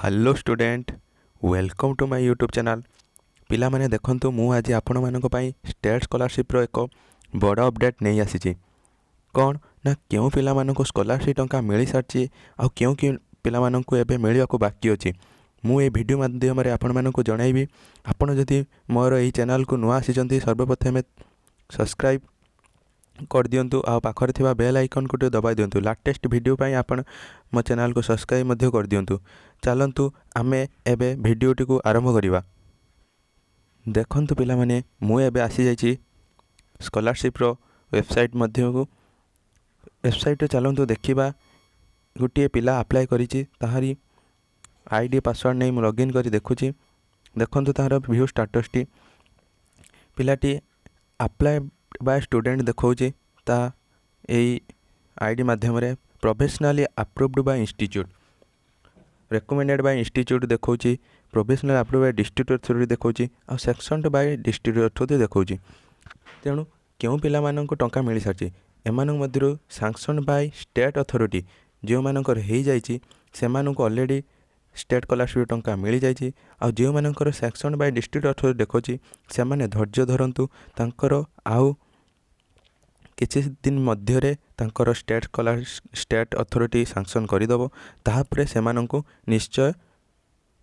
Hello student, welcome to my YouTube channel. ପିଲାମାନେ, ଦେଖନ୍ତୁ, ମୁଁ ଆଜି ଆପଣମାନଙ୍କ ପାଇଁ ଷ୍ଟେଟ୍ ସ୍କଲାରସିପ୍ର ଏକ ବଡ଼ ଅପଡ଼େଟ୍ ନେଇ ଆସିଛି। କ'ଣ ନା କେଉଁ ପିଲାମାନଙ୍କୁ ସ୍କଲାରସିପ୍ ଟଙ୍କା ମିଳିସାରିଛି ଆଉ କେଉଁ କେଉଁ ପିଲାମାନଙ୍କୁ ଏବେ ମିଳିବାକୁ ବାକି ଅଛି, ମୁଁ ଏହି ଭିଡ଼ିଓ ମାଧ୍ୟମରେ ଆପଣମାନଙ୍କୁ ଜଣାଇବି। ଆପଣ ଯଦି ମୋର ଏହି ଚ୍ୟାନେଲ୍କୁ ନୂଆ ଆସିଛନ୍ତି, ସର୍ବପ୍ରଥମେ ସବସ୍କ୍ରାଇବ୍ କରିଦିଅନ୍ତୁ ଆଉ ପାଖରେ ଥିବା ବେଲ୍ ଆଇକନ୍କୁ ଟିକେ ଦବାଇ ଦିଅନ୍ତୁ। ଲାଟେଷ୍ଟ ଭିଡ଼ିଓ ପାଇଁ ଆପଣ ମୋ ଚ୍ୟାନେଲ୍କୁ ସବସ୍କ୍ରାଇବ୍ ମଧ୍ୟ କରିଦିଅନ୍ତୁ। ଚାଲନ୍ତୁ, ଆମେ ଏବେ ଭିଡ଼ିଓଟିକୁ ଆରମ୍ଭ କରିବା। ଦେଖନ୍ତୁ ପିଲାମାନେ, ମୁଁ ଏବେ ଆସିଯାଇଛି ସ୍କଲାରସିପ୍ର ୱେବସାଇଟ୍ ମଧ୍ୟକୁ। ୱେବସାଇଟ୍ରେ ଚାଲନ୍ତୁ ଦେଖିବା, ଗୋଟିଏ ପିଲା ଆପ୍ଲାଏ କରିଛି। ତାହାରି ଆଇଡ଼ି, ପାସୱାର୍ଡ଼ ନେଇ ମୁଁ ଲଗ୍ଇନ୍ କରି ଦେଖୁଛି। ଦେଖନ୍ତୁ, ତାହାର ଭ୍ୟୁ ଷ୍ଟାଟସ୍ଟି ପିଲାଟି ଆପ୍ଲାଏ ବାଇ ଷ୍ଟୁଡେଣ୍ଟ ଦେଖାଉଛି ତା ଏଇ ଆଇଡ଼ି ମାଧ୍ୟମରେ। Provisionally approved by institute, recommended by institute ଦେଖାଉଛି, provisional approve by district authority ଦେଖାଉଛି ଆଉ ସାଙ୍କସନ୍ଡ ବାଇ ଡିଷ୍ଟ୍ରିକ୍ଟ ଅଥରିଟି ଦେଖାଉଛି। ତେଣୁ କେଉଁ ପିଲାମାନଙ୍କୁ ଟଙ୍କା ମିଳିସାରିଛି? ଏମାନଙ୍କ ମଧ୍ୟରୁ ସାଙ୍କସନ୍ ବାଇ ଷ୍ଟେଟ୍ ଅଥରିଟି ଯେଉଁମାନଙ୍କର ହେଇଯାଇଛି, ସେମାନଙ୍କୁ ଅଲରେଡ଼ି ଷ୍ଟେଟ୍ ସ୍କଲାରସିପ୍ ଟଙ୍କା ମିଳିଯାଇଛି। ଆଉ ଯେଉଁମାନଙ୍କର ସାଙ୍କସନ୍ ବାଇ ଡିଷ୍ଟ୍ରିକ୍ଟ ଅଥରିଟି ଦେଖାଉଛି, ସେମାନେ ଧୈର୍ଯ୍ୟ ଧରନ୍ତୁ। ତାଙ୍କର ଆଉ କିଛି ଦିନ ମଧ୍ୟରେ ତାଙ୍କର ଷ୍ଟେଟ୍ ଅଥରିଟି ସାଙ୍କସନ୍ କରିଦେବ। ତାପରେ ସେମାନଙ୍କୁ ନିଶ୍ଚୟ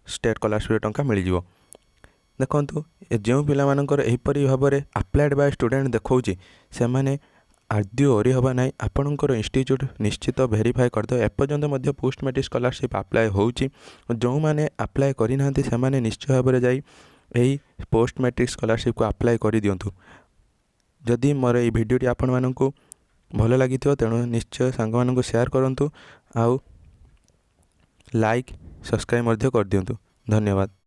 ଷ୍ଟେଟ୍ ସ୍କଲାରସିପ୍ ଟଙ୍କା ମିଳିଯିବ। ଦେଖନ୍ତୁ, ଯେଉଁ ପିଲାମାନଙ୍କର ଏହିପରି ଭାବରେ ଆପ୍ଲାଏଡ଼୍ ବାଇ ଷ୍ଟୁଡେଣ୍ଟ ଦେଖାଉଛି, ସେମାନେ ଆଦୌ ୱରି ହେବା ନାହିଁ। ଆପଣଙ୍କର ଇନଷ୍ଟିଚ୍ୟୁଟ୍ ନିଶ୍ଚିତ ଭେରିଫାଏ କରିଦେବ। ଏପର୍ଯ୍ୟନ୍ତ ମଧ୍ୟ ପୋଷ୍ଟ ମ୍ୟାଟ୍ରିକ୍ ସ୍କଲାରସିପ୍ ଆପ୍ଲାଏ ହେଉଛି। ଯେଉଁମାନେ ଆପ୍ଲାଏ କରିନାହାନ୍ତି, ସେମାନେ ନିଶ୍ଚୟ ଭାବରେ ଯାଇ ଏହି ପୋଷ୍ଟ ମ୍ୟାଟ୍ରିକ୍ ସ୍କଲାରସିପ୍କୁ ଆପ୍ଲାଏ କରିଦିଅନ୍ତୁ। ଯଦି ମୋର ଏଇ ଭିଡ଼ିଓଟି ଆପଣମାନଙ୍କୁ ଭଲ ଲାଗିଥିବ, ତେଣୁ ନିଶ୍ଚୟ ସାଙ୍ଗମାନଙ୍କୁ ସେୟାର କରନ୍ତୁ ଆଉ ଲାଇକ୍, ସବସ୍କ୍ରାଇବ୍ ମଧ୍ୟ କରିଦିଅନ୍ତୁ। ଧନ୍ୟବାଦ।